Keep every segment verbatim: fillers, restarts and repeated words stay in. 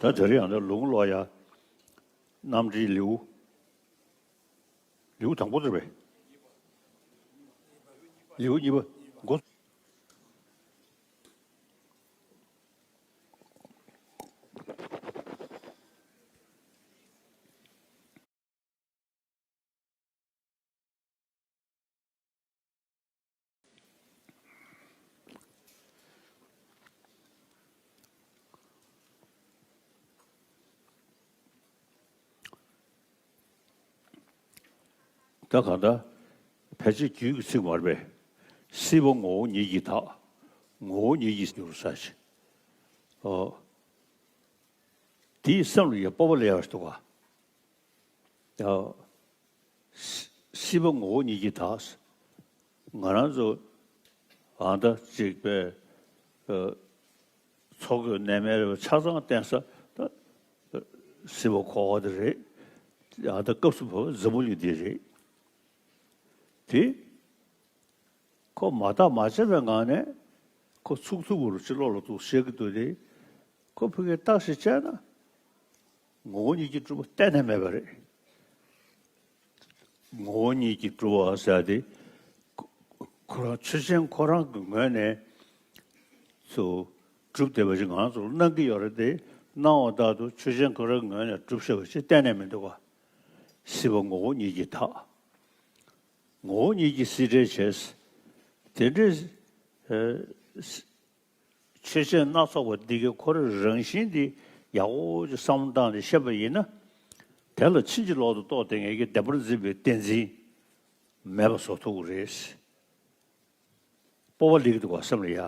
ད་དེ་རིང་ཡང་ན་ལུང་ལོ་ཡ། རྣམ་འགྲེལ་ལེའུ། ལེའུ་དང་པོ་དེ་རེད་པས། ལེའུ་གཉིས་པ། འགོ། ད་གང་ལྟར། ཕལ་ཆེར་རྒྱུད་ཀྱི་ཚིག་མ་རེད་པས། སྲིད་པ་ངོ་བོ་ཉིད་ཀྱིས་དག། ངོ་བོ་ཉིད་ཀྱིས་འགྱུར་ཟེར་ཞིང་། ཨོ། དེའི་སེམས་ལ་ཡང་སྤོབས་པ་ལེན་ཡག་ཞིག་འདུག་ག། ཨོ། སྲིད་པ་ངོ་བོ་ཉིད་ཀྱིས་དག། ང་རང་ཚོ་ཨ་ད་ཅིག་པས། ཨ། འཚོ་གོས་གནས་མལ་རེད་པ། ཆ་ཚང་བརྟེན་ས་ད་སྲིད་པ་འཁོར་བ་དེ་རེད། ཨ་ད་སྐབས་སུ་བབ་པ་འཛམ་བུ་གླིང་འདི་རེད། དེ་ཁོ་མ་བརྟགས་མ་དཔྱད་པའི་ངང་ནས་ཁོ་ཚུགས་ཐུབ་པ་རུ་ཅིག་བློ་ལ་འདུག་བཤད་ཀྱི་འདུག་སྟེ། ཁོ་ཕ་གིར་བརྟག་ཞིབ་བྱས་ན། ངོ་བོ་ཉིད་ཀྱིས་གྲུབ་པ་གཏན་ནས་མེད་པ་རེད། ངོ་བོ་ཉིད་ཀྱིས་གྲུབ་པ་ཟེར་ཏེ། ཁོ་ཁོ་རང་ཆོས་ཅན་ཁོ་རང་གི་ངོས་ནས་ཚུར་གྲུབ་བསྡད་པ་ཞིག་ང་ཚོར་སྣང་གི་ཡོད་རེད་དེ། སྣང་བ་ལྟར་དུ་ཆོས་ཅན་ཁོ་རང་གི་ངོས་ནས་གྲུབ་བཞག་པ་ཞིག་གཏན་ནས་མི་འདུག་ག། སྲིད་པ་ངོ་བོ་ཉིད་ཀྱིས་དག། ངོ་བོ་ཉིད་ཀྱིས་སྲིད་བྲལ་བྱས། དེ་འདྲའི་ཨ་ཆོས་ཅན་སྣ་ཚོགས་པ་འདི་གའི་ཁོ་རའི་རང་བཞིན་འདི་ཡག་པོ་ཅིག་བསམ་བློ་བཏང་ནས་བཤད་པ་ཡིན་ན། དེ་ལ་ཕྱིན་ཅི་ལོག་ཏུ་རྟོགས་ཏེ་ངེད་ཀྱི་བདེན་པར་འཛིན་པའི་བདེན་འཛིན་མེད་པ་བཟོ་ཐུབ་ཀྱི་རེད། སྤོབས་པ་སླེབས་ཀྱི་འདུག་ག་སེམས་ལ་ཡ།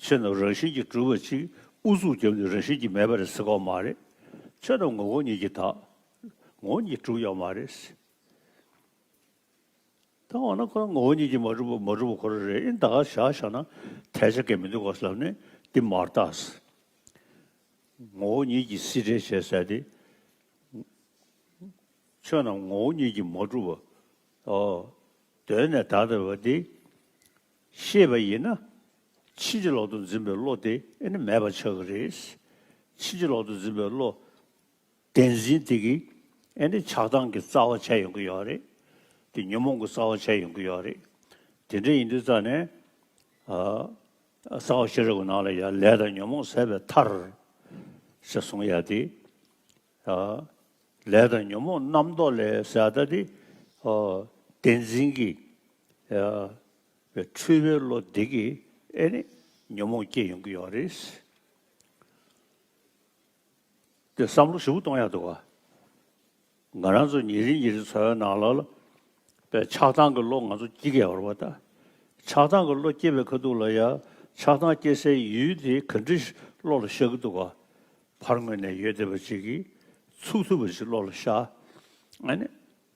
ཆོས་རྣམས་རང་བཞིན་གྱིས་གྲུབ་པ་ཅིག་ཨུ་ཚུགས་བརྒྱབ་ནས་རང་བཞིན་གྱིས་མེད་པ་རེད་ཟེར་གྱི་ཡོད་མ་རེད། ཆོས་རྣམས་ངོ་བོ་ཉིད་ཀྱིས་དག། ངོ་བོ་ཉིད་གྲུབ་ཡོད་མ་རེད། ད་འོ་ན་ཁོ་རང་ངོ་བོ་ཉིད་ཀྱིས་མ་གྲུབ་པ་མ་གྲུབ་པ་ཁོ་རང་རེད། ཨེ་ད་ག་བཞག་བཞག་ན་ཐལ་ཆ་གང་ཡང་མི་འདུག་ག་ལབ་ནས་འདི་མར་བཏགས། ངོ་བོ་ཉིད་ཀྱིས་སྲིད་བྲལ་བྱས་ཟེར་ཏེ། ཆོས་རྣམས་ངོ་བོ་ཉིད་ཀྱིས་མ་གྲུབ་པ། ཨོ། གདོད་ནས་དག་བསྡད་པ་འདི་ཤེས་པ་ཡིན་ན། ཕྱིན་ཅི་ལོག་ཏུ་འཛིན་པའི་བློ་དེ་ཨེ་ནི་མེད་པ་ཆགས་ཀྱི་རེད། ཕྱིན་ཅི་ལོག་ཏུ་འཛིན་པའི་བློ། བདེན་འཛིན་དེ་གིས་ཨེ་ནི་ཆགས་སྡང་གི་རྩ་བ་བྱས་ཡོང་གི་ཡོད་རེད། དེ་ཉོན་མོངས་ཀྱི་རྩ་བ་བྱས་ཡོང་གི་ཡོད་རེད། དེ་འདྲ་ཡིན་དུས་ཙང་ནས། ཨ། རྩ་བ་ཤེས་རབ་ཀྱི་ནང་ལ་ཡང་ལས་དང་ཉོན་མོངས་ཟད་པའི་མཐར། ཞེས་གསུངས་ཡ་དེ། ཨ། ལས་དང་ཉོན་མོངས་རྣམ་རྟོག་ལས་ཟེར་ཡ་ད་དེ། ཨ། བདེན་འཛིན་གྱི། ཨ། འཁྲུལ་པའི་བློ་དེ་གིས་ཨེ་ནི་ཉོན་མོངས་སྐྱེ་ཡོང་གི་ཡོད་རེད། དེ་བསམ་བློ་ཞིབ་པོ་གཏོང་ཡག་འདུག་ག། ང་རང་ཚོ་ཉིན་རེ་ཉིན་རེ་འཚོ་བའི་ནང་ལ་ལ། པའི་ཆགས་སྡང་གི་བློ་ང་ཚོ་སྐྱེ་གི་ཡོད་རེད་པ་ད། ཆགས་སྡང་གི་བློ་སྐྱེ་བའི་ཁ་ཐུག་ལ་ཡ། ཆགས་སྡང་སྐྱེ་སའི་ཡུལ་དེ་ག་འདྲ་བློ་ལ་ཤར་གི་འདུག་ག། ཕར་ངོས་ནས་ཡོད་བསྡད་པ་ཅིག་གིས་ཚུགས་ཐུབ་པ་ཞིག་བློ་ལ་ཤར། ཨ་ནི།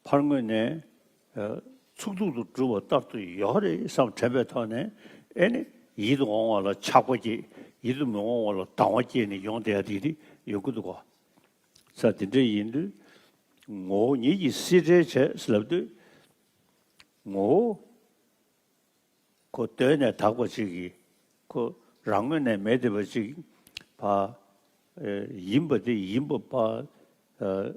ཕར་ངོས་ནས། ཨ། ཚུགས་ཐུབ་ཏུ་གྲུབ་པ་ལྟར་དུ་ཡོད་རེད་བསམ་དྲན་པའི་ཐོག་ནས། ཨེ་ནི། ཡིད་དུ་འོང་བ་ལ་ཆགས་པ་སྐྱེ། ཡིད་དུ་མི་འོང་བ་ལ་སྡང་བ་སྐྱེས་ནས་ཡོང་བསྡད་ཡ་དེ་དེ་ཡོང་གི་འདུག་ག། ས་དེ་འདྲ་ཡིན་དུས། ངོ་བོ་ཉིད་ཀྱིས་སྲིད་བྲལ་བྱས་ལབ་དུས། ངོ་བོ། ཁོ་གདོད་ནས་དག་པ་ཅིག་གིས། ཁོ་རང་ངོས་ནས་མེད་བསྡད་པ་ཅིག་ཕ། ཨེ། ཡིན་པ་དེ་ཡིན་པ་ཕ། ཨེ།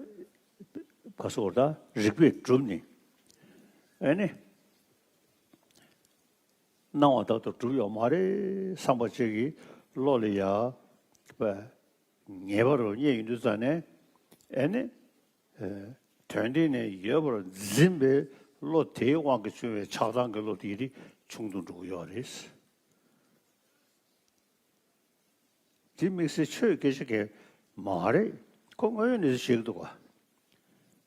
ག་སོགས་ད་རིགས་པས་གྲུབ་ནས། ཨེ་ནི། སྣང་བ་ལྟར་དུ་གྲུབ་ཡོད་མ་རེད་བསམ་པ་ཅིག་གིས་བློ་ལ་ཡ། ངེས་པ་རུ་རྙེད་ཡོང་དུས་ཙང་ནས། ཨེ་ནི། ཨེ། དོན་དེ་ནས་ཡོད་པར་འཛིན་པའི་བློ་དེའི་དབང་གིས་བྱུང་བའི་ཆགས་སྡང་གི་བློ་དེ་དེ་ཆུང་དུ་འགྲོ་གི་ཡོད་རེད། དེ་དམིགས་བསལ་ཆོས་སྐད་ཆ་གང་མ་རེད། ཁོ་དངོས་ཡོད་གནས་ཚུལ་བཤད་ཀྱི་འདུག་ག།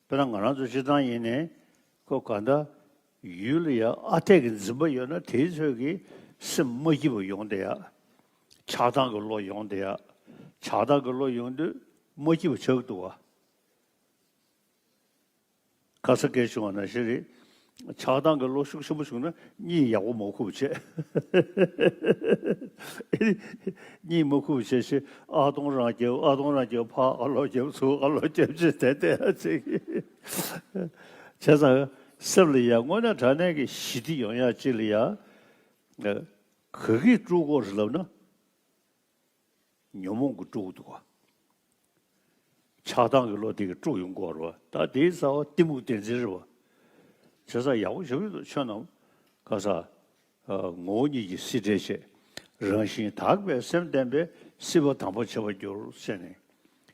དཔེར་ན་ང་རང་ཚོ་སྤྱིར་བཏང་ཡིན་ནའི། ཁོ་ག་འདྲ། ཡུལ་ལ་ཡ་ཨ་འཐས་ཀྱི་འཛིན་པ་ཡོད་ན་དེའི་ཚོད་ཀྱིས་སེམས་མ་སྐྱིད་པ་ཡོང་བསྡད་ཡ། ཆགས་སྡང་གི་བློ་ཡོང་བསྡད་ཡ། ཆགས་སྡང་གི་བློ་ཡོང་དུས་མ་སྐྱིད་པ་ཆགས་ཀྱི་འདུག་ག། ཁ་ས་སྐད་བྱུང་བ་ནང་བཞིན་རེད། ཆགས་སྡང་གི་བློ་ཤུགས་ཆེན་པོ་བྱུང་ན་གཉིད་ཡག་པོ་མ་ཁུག་བྱས། གཉིད་མ་ཁུག་བྱས་ཤི། ཨ་སྟོང་རང་རྒྱབ། ཨ་སྟོང་རང་རྒྱབ། ཕ་ཨ་ལོ་རྒྱབ། ཚུར་ཨ་ལོ་རྒྱབ་བྱས་བསྡད་བསྡད་ཡ་ཅིག། བྱས་ཙང་སེམས་ལ་ཡ་དངོས་གནས་དྲང་གནས་ཀྱི་ཞི་བདེ་ཡོང་ཡ་ཅིག་ལ་ཡ། ག་གིས་དཀྲུག་དགོས་རེད་ལབ་ན། ཉོན་མོངས་ཀྱིས་དཀྲུགས་འདུག་ག། ཆགས་སྡང་གི་བློ་དེ་གིས་དཀྲུགས་ཡོང་གི་ཡོད་རེད་བ། ད་དེའི་རྩ་བ་གཏི་མུག་བདེན་འཛིན་རེད་བ། བྱས་ཙང་ཡག་པོ་ཞེ་པོ་ཅིག་འདུག་ཁྱོད་རྣམས་ག་ས། ཨ། ངོ་བོ་ཉིད་ཀྱིས་སྲིད་བྲལ་བྱེད། རང་བཞིན་དག་པའི་སེམས་ལྡན་པས་སྲིད་པ་དམ་པར་བྱེད་པར་འགྱུར་ཟེར་ནས།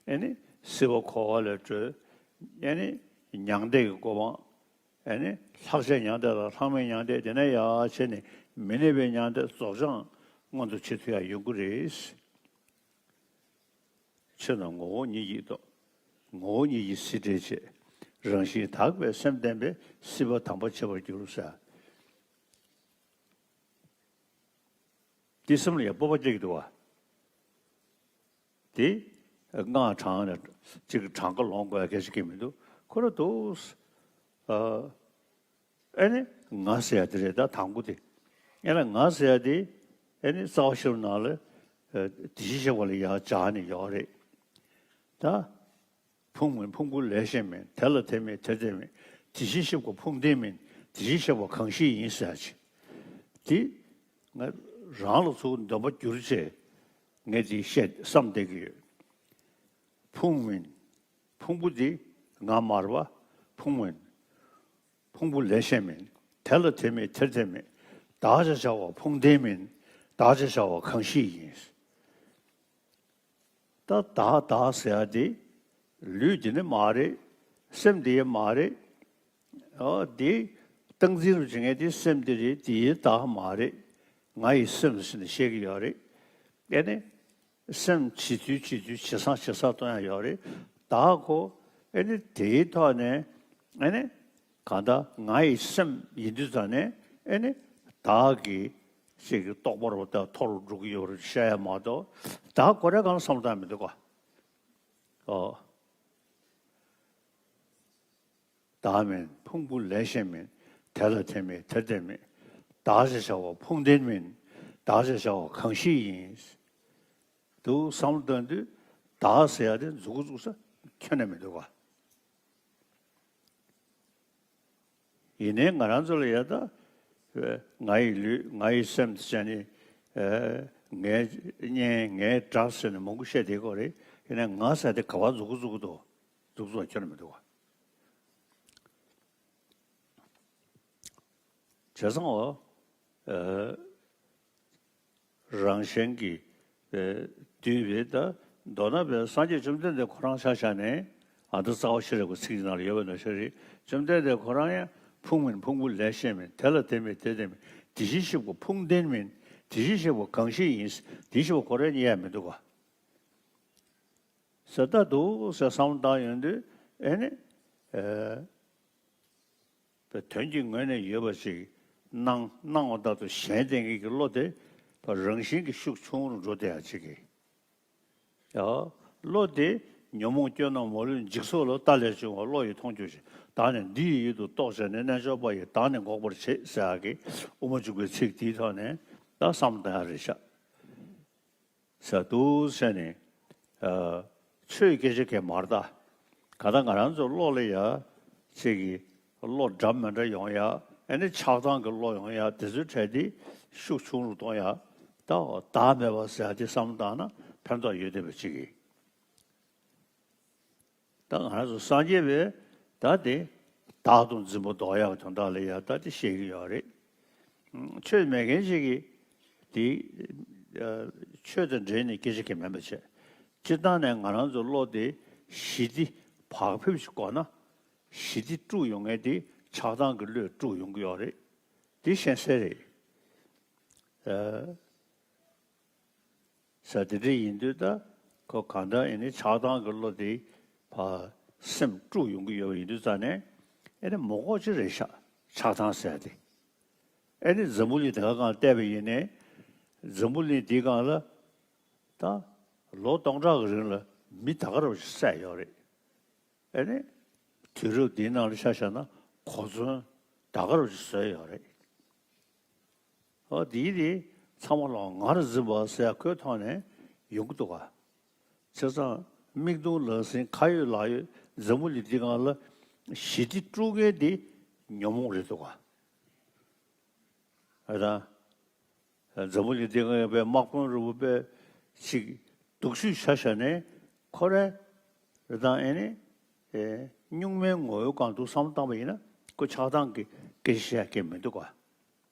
ཨེ་ནི་སྲིད་པ་འཁོར་བ་ལས་གྲོལ། ཨེ་ནི་མྱང་འདས་ཀྱི་གོ་འཕང་། ཨེ་ནི་ལྷག་བཅས་མྱང་འདས་དང་ལྷག་མེད་མྱང་འདས་དེ་ནས་ཡར་བྱས་ནས་མི་གནས་པའི་མྱང་འདས་རྫོགས་བྱང་མངོན་དུ་བྱེད་ཐུབ་ཡག་ཡོང་གི་རེད། ཆོས་རྣམས་ངོ་བོ་ཉིད་ཀྱིས་རྟོགས། ངོ་བོ་ཉིད་ཀྱིས་སྲིད་བྲལ་བྱེད། རང་བཞིན་དག་པའི་སེམས་ལྡན་པས་སྲིད་པ་དམ་པར་བྱེད་པར་འགྱུར་ཟེར། འདི་སེམས་ལ་ཡང་སྤོབས་པ་སྐྱེ་གི་འདུག་བ། དེ་སྔགས་བགྲང་ནས་གཅིག་གྲངས་ཀ་ལོངས་དགོས་ཡ་སྐད་ཆ་གང་ཡང་མི་འདུག་ཁོ་རང་འདུག་ཨ། ཨེ་ནི་ང་ཟེར་ཡ་དེ་རེད། ད་དང་པོ་དེ། ཨེ་ན་ང་ཟེར་ཡ་དེ། ཨེ་ནི་རྩ་བ་ཤེས་རབ་ནང་ལ། ཨ། དེ་བཞིན་གཤེགས་པ་ལ་ཡར་སྦྱར་ནས་ཡོད་རེད། ད། ཕུང་མིན་ཕུང་པོ་ལས་གཞན་མིན། དེ་ལ་དེ་མེད་དེར་དེ་མེད། དེ་བཞིན་གཤེགས་པ་ཕུང་ལྡན་མིན། དེ་བཞིན་གཤེགས་པ་གང་ཞིག་ཡིན་ཟེར་ཡ་ཅིག་དེ་ང་རང་ལ་ཚུར་འདོན་པ་བསྒྱུར་བྱས་ངས་དེ་བཤད་བསམ་བསྡད་ཀྱི་ཡོད། ཕུང་མིན། ཕུང་པོ་འདི་ང་མ་རེད་པ། ཕུང་མིན། ཕུང་པོ་ལས་གཞན་མིན། དེ་ལ་དེ་མེད་དེར་དེ་མེད། བདག་ཅེས་བྱ་བ་ཕུང་ལྡན་མིན། བདག་ཅེས་བྱ་བ་གང་ཞིག་ཡིན། ད་བདག་བདག་ཟེར་ཡ་དེ་ལུས་འདི་ནི་མ་རེད། སེམས་འདི་ཡང་མ་རེད། ཨོ་དེ་སྟངས་འཛིན་རུ་བྱེད་མཁན་དེ་སེམས་འདི་རེད། དེ་ཡི་བདག་མ་རེད། ང་ཡི་སེམས་ཟེར་ནས་བཤད་ཀྱི་ཡོད་རེད། ཨེ་ནི། སེམས་བྱེད་ཚུལ་བྱེད་ཚུལ་ཇེ་བཟང་ཇེ་བཟང་གཏོང་ཡ་ཡོད་རེད། བདག་ཁོ་ཨེ་ནི་དེའི་ཐོག་ནས་ཨེ་ནི་གང་ལྟར་ང་ཡི་སེམས་ཡིན་དུས་ཙང་ནས་ཨེ་ནི་བདག་གི་ཅིག་གི་རྟོགས་པ་རུ་ད་མཐོ་རུ་འགྲོ་གི་ཡོད་རེད་བཤད་ཡ་མ་གཏོགས། བདག་ཁོ་རང་གང་ལ་བསམ་བློ་བཏང་མི་འདུག་ག་ཨོ། བདག་མིན་ཕུང་པོ་ལས་གཞན་མིན། དེ་ལ་དེ་མེད་དེར་དེ་མེད། བདག་ཅེས་བྱ་བ་ཕུང་ལྡན་མིན། བདག་ཅེས་བྱ་བ་གང་ཞིག་ཡིན། འདུག་བསམ་བློ་བཏང་དུས་བདག་ཟེར་ཡ་དེ་མཛུབ་གུ་བཙུགས་ས་ཁྱོན་ནས་མི་འདུག་ག་ཡིན་ནའི་ང་རང་ཚོ་ལ་ཡ་ད། ང་ཡི་ལུས་ང་ཡི་སེམས་ཟེར་ནས། ངའི་གཉེན་ངའི་དགྲ་ཟེར་ནས་མང་པོ་བཤད་བསྡད་ཀྱི་ཡོད་རེད། ཡིན་ནའི་ང་ཟེར་དེ་ག་པར་མཛུབ་གུ་བཙུགས་ཀྱི་འདུག་མཛུབ་གུ་བཙུགས་ཁྱོན་ནས་མི་འདུག་ག་བྱས་ཙང་འོ། ཨ། རང་གཞན་གྱི་བསྡུས་པའི་ད་མདོར་ན་པའི་སངས་རྒྱས་བཅོམ་ལྡན་འདས་ཁོ་རང་ཆ་བཞག་ནས་ཨ་ད་རྩ་བ་ཤེས་རབ་ཀྱི་ཚིག་ནང་ལ་ཡོད་པ་ནང་བཞིན་རེད། བཅོམ་ལྡན་འདས་ཁོ་རང་ཡང་ཕུང་མིན་ཕུང་པོ་ལས་གཞན་མིན། དེ་ལ་དེ་མེད་དེ་དེ་མིན། དེ་བཞིན་གཤེགས་པ་ཕུང་ལྡན་མིན། དེ་བཞིན་གཤེགས་པ་གང་ཞིག་ཡིན། དེ་བཞིན་གཤེགས་པ་ཁོ་རང་རྙེད་ཡ་མི་འདུག་ག་ཟེར་ད་འདུག་ཟེར་བསམ་བློ་བཏང་ཡོང་དུས་ཨེ་ནི། ཨེ། པའི་དོན་གྱི་ངོས་ནས་ཡོད་པ་ཞིག་སྣང་སྣང་བ་ལྟར་དུ་གཞན་བསྟེན་མཁན་གྱི་བློ་དེ་ཕར་རང་བཞིན་གྱིས་ཤུགས་ཆུང་རུ་འགྲོ་བསྡད་ཡ་ཅིག་གི་ཡ། བློ་དེ་ཉོན་མོངས་སྐྱོན་རྣམས་མ་ལུས་འཇིག་ཚོགས་ལ་ལྟ་ལས་བྱུང་བ་བློ་ཡིས་མཐོང་གྱུར་ཅིང་། བདག་ནི་འདི་ཡི་ཡུལ་དུ་གཏོགས་བྱས་ནས། རྣལ་འབྱོར་པ་ཡིས་བདག་ནི་འགོག་པར་བྱེད་ཟེར་ཡ་གི་དབུ་མ་འཇུག་པའི་ཚིག་དེའི་ཐོག་ནས་ད་བསམ་བཏང་ཡ་རེད་ཤག་ཟེར་འདུག་ཟེར་ནས། ཨ། ཆོས་སྐད་ཆ་གས་མ་རེད་ད། ག་ད་ང་རང་ཚོ་བློ་ལ་ཡ། ཅིག་གི་བློ་འདྲ་མི་འདྲ་ཡོང་ཡ། ཨ་ནི་ཆགས་སྡང་གི་བློ་ཡོང་ཡ་དེ་ཚོའི་གྲས་དེ་ཤུགས་ཆུང་རུ་གཏོང་ཡ། ད་བདག་མེད་པ་ཟེར་ཡ་དེ་བསམ་བློ་བཏང་ན་ཕན་ཐོགས་ཡོད་བསྡད་པ་ཅིག་གི་ད་ང་རང་ཚོ་སངས་རྒྱས་པས་ད་དེ་བདག་ཏུ་འཛིན་པ་ལྡོག་ཡག་དོན་དག་ལ་ཡ་ད་དེ་བཤད་ཀྱི་ཡོད་རེད། ཆོས་མེད་མཁན་ཞིག་གིས་དེ་ཆོས་དང་འབྲེལ་ནས་སྐད་ཆ་གང་མེད་པ་བྱས། སྤྱིར་བཏང་ནས་ང་རང་ཚོ་བློ་དེ་ཞི་བདེ་བག་ཕེབས་ཤིག་དགོས་ན། ཞི་བདེ་དཀྲུག་ཡོང་མཁན་དེ་ཆགས་སྡང་གི་བློས་དཀྲུག་ཡོང་གི་ཡོད་རེད། དེ་ཤེས་གསལ་རེད། ཨ། ས་དེ་འདྲ་ཡིན་དུས་ད་ཁོ་གང་ལྟར་ཡིན་ནའི་ཆགས་སྡང་གི་བློ་དེ་ཕར་སེམས་དཀྲུག་ཡོང་གི་ཡོད་པ་ཡིན་དུས་ཙང་ནས་ཨེ་ནི་མོ་ཀོ་ཅི་རེད་ཤག་ཆགས་སྡང་ཟེར་ཡ་དེ། ཨེ་ནི་འཛམ་བུ་གླིང་དེ་ག་སྒང་བལྟས་པ་ཡིན་ནའི་འཛམ་བུ་གླིང་འདིའི་སྒང་ལ་ད་ལོ་སྟོང་ཕྲག་གི་རིང་ལ་མི་ད་ག་རང་ཞིག་བསད་ཡོད་རེད། ཨེ་ནི། དུས་རབས་འདིའི་ནང་ལ་ཆ་བཞག་ན་གོ་མཚོན་ད་ག་རང་ཞིག་བཟོས་ཡོད་རེད། ཨོ་དེའི་དེ་ཚང་མ་ལོག་ང་རང་འཛིན་པ་ཟེར་ཡ་ཁོའི་ཐོག་ནས་ཡོང་གི་འདུག་ག་བྱས་ཙང་མིག་མཐོང་ལག་ཟིན་ཁ་ཡོད་ལག་ཡོད་འཛམ་བུ་གླིང་འདི་སྒང་ལ་ཞི་བདེ་དཀྲུག་མཁན་དེ་ཉོན་མོངས་རེད་འདུག་ག་ཨ་ད། འཛམ་བུ་གླིང་འདི་སྒང་ཡོད་པའི་དམག་དཔོན་རུ་བོ་པའི་ཅིག་ སྡུག་ཤོས་ཆ་བཞག་ནས་ཁོ་རང་རེ་དང་ཨེ་ནི་ཨེ་གཉུག་མའི་ངོ་བོའི་སྒང་དུ་བསམ་བློ་བཏང་པ་ཡིན་ན་ཁོ་ཆགས་སྡང་གི་སྐད་ཆ་བཤད་མཁན་མི་འདུག་ག།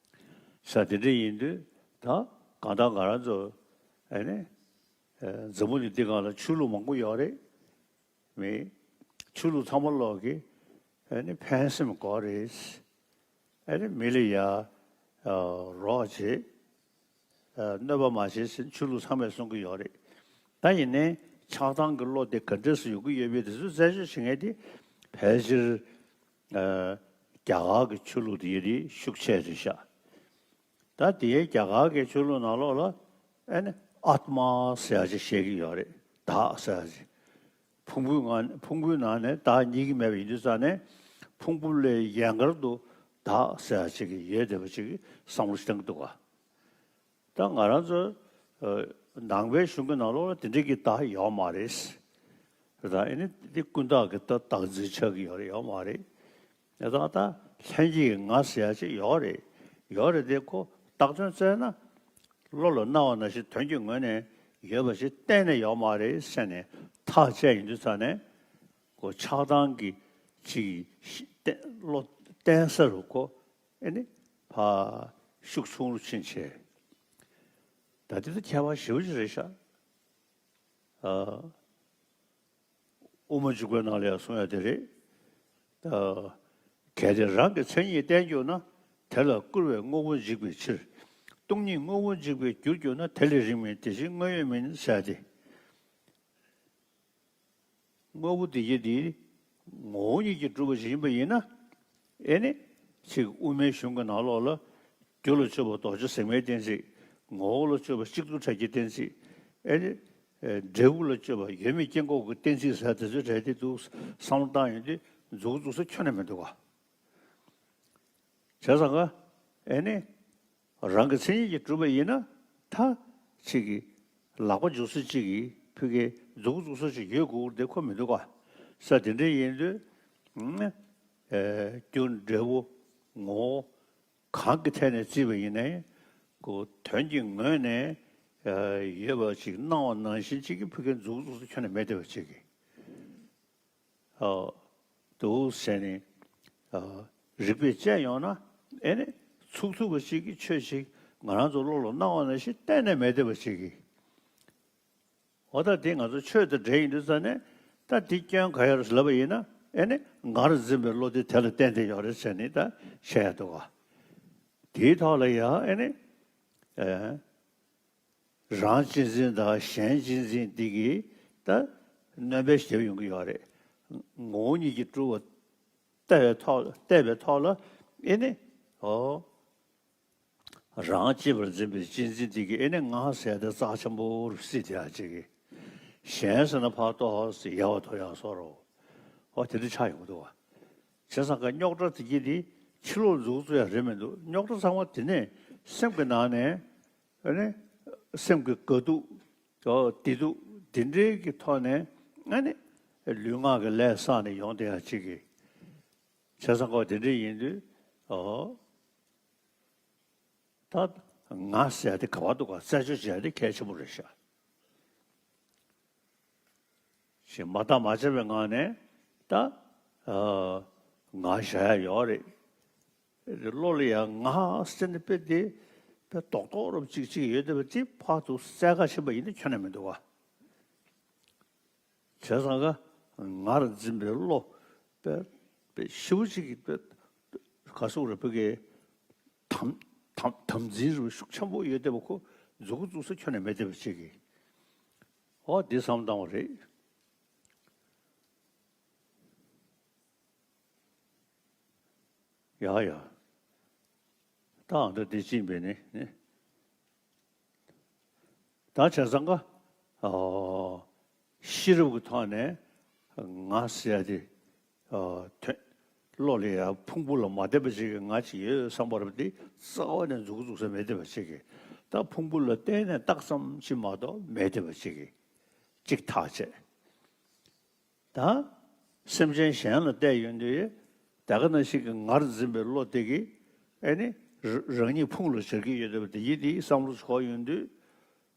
ས་དེ་འདྲ་ཡིན་དུས་ད་གང་ལྟར་ང་རང་ཚོ་ཨེ་ནི་ཨེ་འཛམ་བུ་གླིང་འདི་སྒང་ལ་ཆོས་ལུགས་མང་པོ་ཡོད་རེད། མི། ཆོས་ལུགས་ཚང་མ་ལོག་གི་ཨ་ནི་ཕན་སེམས་དགོས་རེད། ཨ་ནི་མི་ལ་ཡ་རོགས་བྱེད། གནོད་པ་མ་བྱེད་ཟེར་ཆོས་ལུགས་ཚང་མས་གསུང་གི་ཡོད་རེད། ད་ཡིན་ནའི་ཆགས་སྡང་གི་བློ་དེ་ག་འདྲས་སུ་ཡོང་གི་ཡོད་པའི་དེ་ཚོ་རྩད་གཅོད་བྱེད་མཁན་དེ་ཕལ་ཆེར་རྒྱ་གར་གྱི་ཆོས་ལུགས་དེ་ཡི་རིགས་ཤུགས་ཆེ་རེད་ཤག། ད་དེའི་རྒྱ་གར་གྱི་ཆོས་ལུགས་ནང་ལོགས་ལ་ཨེ་ནི་ཨཱཏྨ་ཟེར་ཡ་ཅིག་བཤད་ཀྱི་ཡོད་རེད། བདག་ཟེར་ཡ་ཅིག། ཕུང་པོའི་ངང་ཕུང་པོའི་ནང་ནས་བདག་རྙེད་ཀྱི་མེད་པ་ཡིན་དུས་ཙང་ནས་ཕུང་པོ་ལས་ཡན་གར་དུ་བདག་ཟེར་ཡ་ཅིག་ཡོད་བསྡད་པ་ཅིག་བསམ་བློ་ཞིག་བཏང་གི་འདུག་ག། ད་ང་རང་ཚོ་ནང་པའི་གཞུང་གི་ནང་ལོགས་ལ་དེ་འདྲའི་གི་བདག་ཡོད་མ་རེད། ད་ཨེ་ནི་འདི་ཀུན་བརྟགས་ཀྱི་ད་བདག་འཛིན་ཆགས་ཀྱི་ཡོད་རེད་ཡོད་མ་རེད། ཡང་དག་ད་ལྷན་སྐྱེས་ཀྱི་ང་ཟེར་ཡ་ཅིག་ཡོད་རེད། ཡོད་རེད་དེ་ཁོ་བཏགས་དོན་བཙལ་ན་བློ་ལ་སྣང་བ་ནང་བཞིན་དོན་གྱི་ངོས་ནས་ཡོད་པ་ཞིག་གཏན་ནས་ཡོད་མ་རེད་ཟེར་ནས་ཐག་བཅད་ཡིན་དུས་ཙང་ནས་ཁོ་ཆགས་སྡང་གི་ཅིག་བློ་བརྟན་ས་རུ་ཁོ་ཨེ་ནི་ཕ་ཤུགས་ཆུང་རུ་ཕྱིན་བྱས། ད་དེ་ཚོ་ཁྱད་པར་ཞེ་པོ་ཅིག་རེད་ཤག། ཨ། དབུ་མ་འཇུག་པའི་ནང་ལ་ཡང་གསུང་ཡ་དེ་རེད། ཨ། གལ་ཏེ་རང་གི་མཚན་ཉིད་བསྟན་གྱུར་ན། དེ་ལ་སྐུར་བས་དངོས་པོ་འཇིག་པའི་ཕྱིར། སྟོང་ཉིད་དངོས་པོ་འཇིག་པར་འགྱུར་གྱུར་ན། དེ་ལས་རིང་མིན་དེ་བཞིན་དངོས་ཡོད་མིན་ཟེར་ཏེ། དངོས་པོ་དེ་ཡི་དེ་ངོ་བོ་ཉིད་ཀྱིས་གྲུབ་པ་ཞིག་ཡིན་པ་ཡིན་ན། ཨེ་ནི། ཅིག་དབུ་མའི་གཞུང་གི་ནང་ལོགས་ལ། རྒྱུ་ལ་དཔྱོད་པ་རྡོ་རྗེ་ཟེགས་མའི་གཏན་ཚིགས། ངོ་བོ་ལ་དཔྱོད་པ་གཅིག་ཏུ་བྲལ་གྱི་གཏན་ཚིགས། ཨེ་ནི། འབྲས་བུ་ལ་དཔྱོད་པ་ཡོད་མེད་སྐྱེ་འགོག་གི་གཏན་ཚིགས་ཟེར་དེ་ཚོའི་གྲས་དེ་འདུག་བསམ་བློ་བཏང་ཡོང་དུས་མཛུབ་གུ་འཛུགས་ས་ཁྱོན་ནས་མི་འདུག་ག། བྱས་ཙང་ཀ། ཨེ་ནི། རང་གི་མཚན་ཉིད་ཀྱིས་གྲུབ་པ་ཡིན་ན། ད་ཅིག་གི་ལག་པ་འཇུ་ས་ཅིག་གི་ཕ་གི་མཛུབ་གུ་འཛུགས་ས་ཅིག་ཡོད་དགོས་དེ་ཁོ་མི་འདུག་ག། ས་དེ་འདྲ་ཡིན་དུས། ཨེ། རྒྱུ་འབྲས་བུ་ངོ་བོ་གང་གི་ཐད་ནས་བརྩིས་པ་ཡིན་ནའི། ཁོ་དོན་གྱི་ངོས་ནས་ཡོད་པ་ཅིག་སྣང་བ་ནང་བཞིན་ཅིག་གི་ཕ་གི་མཛུབ་གུ་འཛུགས་ས་ཁྱོན་ནས་མེད་བསྡད་པ་ཅིག་གི། འདུག་ཟེར་ནས་རིགས་པས་དཔྱད་ཡོང་ན། ཨེ་ནི་ཚུགས་ཐུབ་པ་ཞིག་གི་ཆོས་ཤིག་ང་རང་ཚོ་བློ་ལ་སྣང་བ་ནང་བཞིན་གཏན་ནས་མེད་བསྡད་པ་ཞིག་གི། འོ་ད་དེ་ང་ཚོ་ཆོས་དང་འབྲེལ་ཡིན་དུས་ཙང་ནས་ད་དེ་སྐྱོན་ག་ཡོད་རེད་ལབ་པ་ཡིན་ན། ཨེ་ནི་ངར་འཛིན་པའི་བློ་དེ་དེ་ལ་བརྟེན་ཏེ་ཡོད་རེད་ཟེར་ནས་ད་བཤད་ཡ་འདུག་ག། དེའི་ཐོག་ལ་ཡང་ཨེ་ནི། རང་གཅེས་འཛིན་དང་གཞན་གཅེས་འཛིན་འདི་གིས་ད་གནོད་པ་བྱེད་ཡོང་གི་ཡོད་རེད། ངོ་བོ་ཉིད་ཀྱིས་གྲུབ་པ་བལྟ་བའི་ཐོག་བལྟས་པའི་ཐོག་ལ་ཨེ་ནི། ཨོ། རང་གཅེས་པར་འཛིན་པའི་གཅེས་འཛིན་འདི་གིས་ཨེ་ནི་ང་ཟེར་དེ་རྩ་ཆེན་པོ་རུ་བརྩིས་བསྡད་ཡ་ཅིག་གིས། གཞན་ཟེར་ན་ཕར་ལྟོགས་ཟེར་ཡལ་བར་དོར་ཡག་བཟོ་འདྲ། ཨོ་དེ་འདྲ་ཆགས་ཡོང་གི་འདུག་བ། བྱས་ཙང་ཀ་རྙོག་དྲ་དེ་གྱིས་དེ་ཕྱི་ལོགས་འཛུགས་བཟོ་ཡ་རེད་མི་འདུག་རྙོག་དྲ་ཚང་མ་དེ་ནས་སེམས་ཀྱི་ནང་ནས། ཨ་ནི། སེམས་ཀྱི་དགའ་སྡུག་ཨོ། བདེ་སྡུག་འདི་འདྲའི་གི་ཐོག་ནས་ཨ་ནི། ལུས་ངག་གི་ལས་བསགས་ནས་ཡོང་བསྡད་ཡ་གཅིག་གི། བྱས་ཙང་ཀ་དེ་འདྲ་ཡིན་དུས་ཨོ། ད་ང་ཟེར་ཡ་དེ་ག་བར་འདུག་ག་རྩད་གཅོད་བྱེད་ཡ་དེ་གལ་ཆེན་པོ་རེད་ཤག། ཞེས་མ་བརྟགས་མ་དཔྱད་པའི་ངང་ནས་ད། ཨ། ང་བཞག་ཡ་ཡོད་རེད། བློ་ལ་ཡང་ང་ཟེར་ནས་དཔེ་དེ་དཔེ་རྡོག་རྡོག་རབ་ཅིག་ཅིག་ཡོད་བསྡད་པ་དེ་ཕར་དུ་གསལ་ཁ་ཕྱིན་པ་ཡིན་ན་ཁྱོན་ནས་མི་འདུག་བ། བྱས་ཙང་ཀ་ངར་འཛིན་པའི་བློ་དཔེ་དཔེ་ཞེ་པོ་ཅིག་གི་དཔེ་ག་སུ་རེ་ཕ་གི་དམ་དམ་དམ་འཛིན་རུ་ཤུགས་ཆེན་པོ་ཡོད་བསྡད་པ་ཁོ་མཛུབ་གུ་བཙུགས་ས་ཁྱོན་ནས་མེད་བསྡད་པ་ཅིག་གིས། ཨོ་འདི་བསམ་བཏང་བ་རེད། ཡ་ཡ། ད་ཨ་འདྲ་འདི་ཅིག་བས་ནི་ནི། ད་བྱས་ཙང་ཀ། ཨོ། ཤེས་རབ་ཀྱི་ཐོག་ནས་ང་ཟེར་ཡ་དེ། ཨོ། དོན། བློ་ལ་ཡ་ཕུང་པོ་ལ་མ་བརྟེན་པ་ཞིག་གི་ང་ཅིག་ཡོད་བསམ་པ་རབ་དེ་རྩ་བ་ནས་མཛུབ་གུ་བཙུགས་ས་མེད་བསྡད་པ་ཞིག་གིས། ད་ཕུང་པོ་ལ་བརྟེན་ནས་བཏགས་ཙམ་ཞིག་མ་གཏོགས་མེད་བསྡད་པ་ཞིག་གིས། གཅིག་ཐག་བཅད། ད། སེམས་ཅན་གཞན་ལ་བལྟས་ཡོང་དུས། ད་ག་ནང་བཞིན་གྱི་ངར་འཛིན་པའི་བློ་དེ་གིས། ཨེ་ནི། ར་རང་ཉིད་ཕུང་ལ་སྦྱར་གྱི་ཡོད་བསྡད་པ་དེ་ཡིད་དེའི་བསམ་བློ་འཁོར་ཡོང་དུས།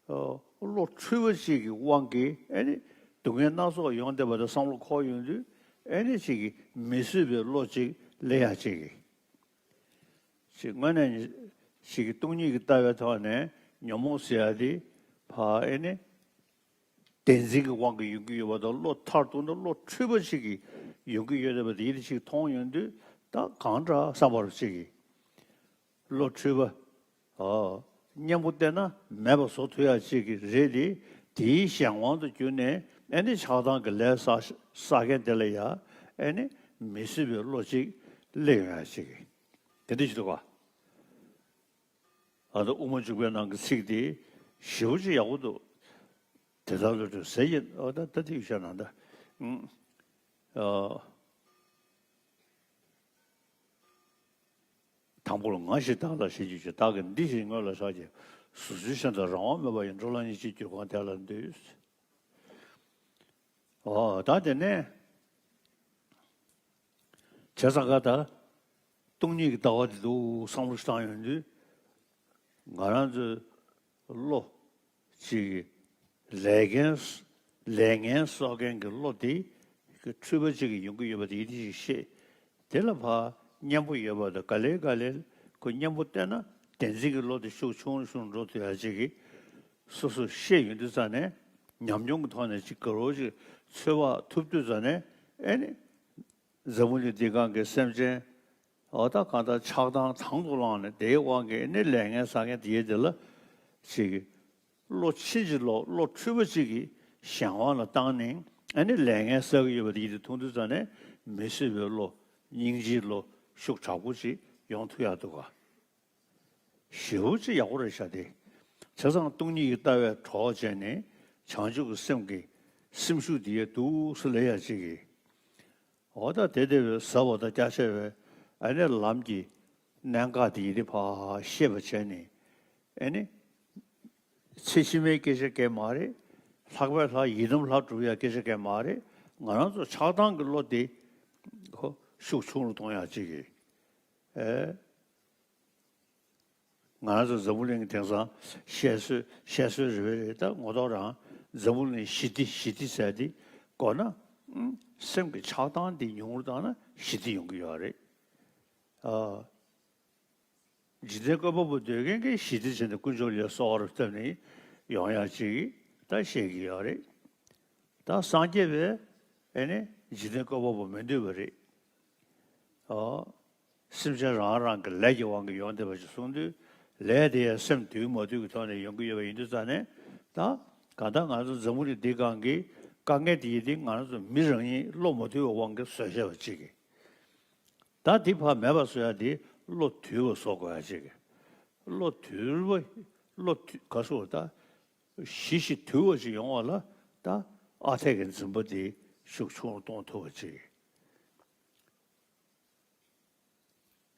ཨོ། བློ་འཁྲུལ་པ་ཅིག་གི་དབང་གིས་ཨེ་ནི་སྡུག་བསྔལ་སྣ་ཚོགས་ཡོང་བསྡད་པ་དང་བསམ་བློ་འཁོར་ཡོང་དུས། ཨེ་ནི་ཅིག་གི་མི་བཟོད་པའི་བློ་ཅིག་སླེབས་ཡ་ཅིག་གི། ཅིག་དངོས་གནས་ཅིག་གི་སྟོང་ཉིད་ཀྱི་ལྟ་བའི་ཐོག་ནས་ཉོན་མོངས་ཟེར་ཡ་དེ་ཕར་ཨེ་ནི་བདེན་འཛིན་གྱི་དབང་གིས་ཡོང་གི་ཡོད་པ་དང་། བློ་མཐར་གཏུགས་ན་བློ་འཁྲུལ་པ་ཅིག་གིས་ཡོང་གི་ཡོད་པ་དེ་ཡིད་ཅིག་མཐོང་ཡོང་དུས། ད་གང་འདྲ་བསམ་པ་རུ་ཅིག་གི། བློ་འཁྲུལ་པ། ཨོ། གཉེན་པོ་བསྟེན་ན་མེད་པ་བཟོ་ཐུབ་ཡ་ཅིག་གི་རེད་དེ། དེའི་གཞན་དབང་དུ་གྱུར་ནས་ཨེ་ནི་ཆགས་སྡང་གི་ལས་བསགས་བསགས་མཁན་དེ་ལ་ཡ་ཨེ་ནི་མི་བཟོད་པའི་བློ་ཅིག་སླེབས་ཡོང་ཡ་ཅིག་གི། དེ་འདྲ་ཞིག་འདུག་ག། ཨ་ད་དབུ་མ་འཇུག་པའི་ནང་གི་ཚིག་དེ་ཞེ་པོ་ཅིག་ཡག་པོ་འདུག། དེ་ལྟར་བློ་འཁྲུལ་ཟེར་གྱི། ཨོ་ད་ད་དེ་ཡོད་ཤག་ནང་ད། ཨུམ། ཨ། དང་པོར་ང་ཞེས་བདག་ལ་ཞེན་གྱུར་ཅིང་། བདག་གིས་འདི་ཞེས་ངོ་ལ་ཆགས་ཀྱི། གཟུགས་ཅན་གཞན་དག་རང་དབང་མེད་པ་ཡི། འགྲོ་ལ་ཉེར་ཞིའི་རྒྱུ་གང་དེ་ལ་འདུད། ཨོ་ད་དེ་ནས་བྱས་ཙང་ག་ད་སྟོང་ཉིད་ཀྱི་ལྟ་བ་དེ་འདུག་བསམ་བློ་བཏང་ཡོང་དུས། ང་རང་ཚོའི་བློ་གཅིག་གི་ལས་ངན། ལས་ངན་གསོག་མཁན་གྱི་བློ་དེ་འཁྲུལ་པ་གཅིག་གིས་ཡོང་གི་ཡོད་པ་དེ་ཡིད་ཆེས་ཤེས། དེ་ལ་ཕར་གཉེན་པོ་ཡོད་པ་དང་། ག་ལེ་ག་ལེ་ཁོ་གཉེན་པོ་བསྟེན་ན་བདེན་འཛིན་གྱི་བློ་དེ་ཤུགས་ཆུང་རུ་ཆུང་རུ་འགྲོ་ཐུབ་ཡ་གཅིག་གི་སོ་སོ་ཤེས་ཡོང་དུས་ཙ་ནས། ཉམས་མྱོང་གི་ཐོག་ནས་ཅིག་ག་རོ་ཅིག་ཚོད་དཔག་ཐུབ་དུས་ཙ་ནས། ཨེ་ནི་འཛམ་བུ་གླིང་འདི་སྒང་གི་སེམས་ཅན། འོ་ད་གང་ལྟར་ཆགས་སྡང་དང་དུ་བླངས་ནས། དེའི་དབང་གིས་ནི་ལས་ངན་བསགས་མཁན་དེ་ཡི་དེ་ལ་ཅིག་གི་བློ་ཕྱིན་ཅི་ལོག། བློ་འཁྲུལ་པ་ཅིག་གི་གཞན་དབང་ལ་བཏང་ནས། ཨ་ནི་ལས་ངན་བསགས་ཀྱི་ཡོད་པ་དེ་ཡི་དེ་མཐོང་དུས་ཙ་ནས། མི་བཟོད་པའི་བློ། སྙིང་རྗེའི་བློ་ཤུགས་དྲག་པོ་ཅིག་ཡོང་ཐུབ་ཡག་འདུག་ག། ཞེ་པོ་ཅིག་ཡག་པོ་རེད་ཤག་དེ། བྱས་ཙང་སྟོང་ཉིད་ཀྱི་ལྟ་བའི་གྲོགས་བྱས་ནས། བྱང་ཆུབ་ཀྱི་སེམས་ཀྱི་སེམས་ཤུགས་དེ་ཡི་འདུག་སེ་སླེབས་ཡ་ཅིག་གི། འོ་ད་དེ་དེ་བས་ཟབ་པ་དང་རྒྱ་ཆེ་བའི་ཨ་ནི་ལམ་གྱི་གནད་འགག་དེ་ཡི་དེ་ཕར་ཤེས་པ་བྱས་ནས། ཨ་ནི་ཚེ་ཕྱི་མའི་སྐད་ཆ་གང་མ་རེད། ལྷག་པའི་ལྷག་ཡི་དམ་ལྷ་སྒྲུབ་ཡ་སྐད་ཆ་གང་མ་རེད། ང་རང་ཚོ་ཆགས་སྡང་གི་བློ་དེ་ཁོ་ཤུགས་ཆུང་རུ་གཏོང་ཡ་ཅིག་གི། ཨེ། ང་རང་ཚོ་འཛམ་བུ་གླིང་གི་དེང་སང་བཤད་སྲོལ་བཤད་སྲོལ་རེ་བ་རེད། ད་ངོ་ཐོག་རང་འཛམ་བུ་གླིང་ཞི་བདེ་ཞི་བདེ་ཟེར་དེ་གོ་ན། ཨུམ། སེམས་ཀྱི་ཆགས་སྡང་འདི་ཉུང་རུ་བཏང་ན་ཞི་བདེ་ཡོང་གི་ཡོད་རེད། ཨ། འཇིག་རྟེན་བཀོད་པ་པོ་འདོད་མཁན་གྱིས་ཞི་བདེ་བྱས་ནས་དཀོན་མཆོག་ལ་གསོལ་བ་རུ་བཏབ་ནས་ཡོང་ཡག་ཅིག་ད་བཤད་ཀྱི་ཡོད་རེད། ད་སངས་རྒྱས་པས་ཨེ་ནི་འཇིག་རྟེན་བཀོད་པ་པོ་མི་འདོད་པ་རེད། ཨོ། སེམས་ཅན་རང་རང་གི་ལས་ཀྱི་དབང་གིས་ཡོང་བསྡད་པ་ཞིག་གསུངས་དུས། ལས་དེ་ཡང་སེམས་འདུལ་མ་འདུལ་གྱི་ཐོག་ནས་ཡོང་གི་ཡོད་པ་ཡིན་དུས་ཙ་ནས། ད་གང་ལྟར་ང་ཚོ་འཛམ་བུ་གླིང་འདི་སྒང་གི་དཀའ་ངལ་དེ་ཡི་དེ་ང་ཚོ་མི་རང་ཉིད་བློ་མ་དུལ་བའི་དབང་གིས་བཟོས་བཞག་པ་ཅིག་གི། ད་འདི་ཕར་མེད་པ་བཟོ་ཡ་དེ་བློ་དུལ་བ་བཟོ་དགོས་ཡ་ཅིག་གི། བློ་དུལ་བ། བློ་དུ་ག་སོ་ད་ཞི་ཞིང་དུལ་བ་ཞིག་ཡོང་བ་ལ། ད་ཨ་འཐས་ཀྱི་འཛིན་པ་དེ་ཤུགས་ཆུང་རུ་གཏོང་ཐུབ་པ་ཅིག་གི།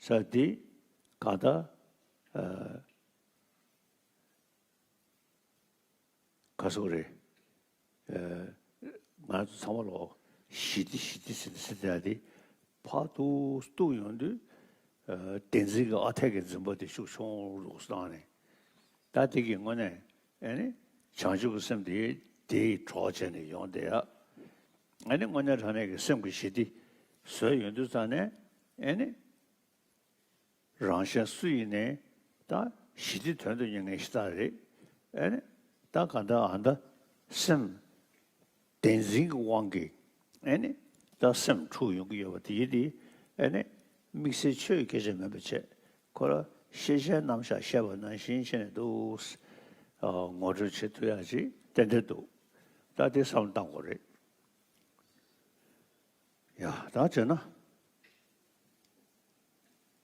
ས་འདི་གང་ལྟར། ཨ། ག་སོ་རེད། ཨ། ང་ཚོ་ཚང་མ་ལོ་ཞི་བདེ་ཞི་བདེ་ཟེར་ཟེར་ཡ་དེ་ཕར་ཏུ་གཏུག་ཡོང་དུས། ཨ། བདེན་འཛིན་གྱི་ཨ་འཐས་ཀྱི་འཛིན་པ་དེ་ཤུགས་ཆུང་རུ་བཏང་ནས། ད་དེ་གི་དངོས་གནས་ཨེ་ནི་བྱང་ཆུབ་ཀྱི་སེམས་དེ་དེའི་གྲོགས་བྱས་ནས་ཡོང་བསྡད་ཡ། ཨེ་ནི་དངོས་གནས་དྲང་གནས་ཀྱི་སེམས་ཀྱི་ཞི་བདེ་བཟོས་ཡོང་དུས་ཙ་ནས། ཨེ་ནི་རང་གཞན་སུ་ཡིན་ནའི་ད་ཞི་བདེ་དོན་དུ་གཉེར་མཁན་ཞིག་ད་རེད། ཨེ་ནི་ད་གང་ལྟར་ཨ་ད་སེམས་བདེན་འཛིན་གྱི་དབང་གིས། ཨེ་ནི་ད་སེམས་འཁྲུག་ཡོང་གི་ཡོད་པ་དེ་ཡིན་དེ། ཨེ་ནི་དམིགས་བསལ་ཆོས་ཀྱི་སྐད་ཆ་མིན་པ་བྱས། ཁོ་རང་ཤེས་བྱའི་རྣམ་གཞག་བཤད་པ་ནང་བཞིན་བྱས་ནས་འདུག། ཨ། ངོ་སྤྲོད་བྱེད་ཐུབ་ཡག་ཅིག་ཏན་ཏན་འདུག། ད་དེ་བསམ་བློ་བཏང་དགོས་རེད། ཡ། ད་བྱས་ན།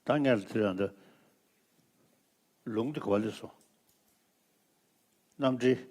ད་ངས་ལ་དེ་རང་འདི་ལུང་འདི་ག་པར་སླེབས་སོང་། རྣམ་འགྲེལ།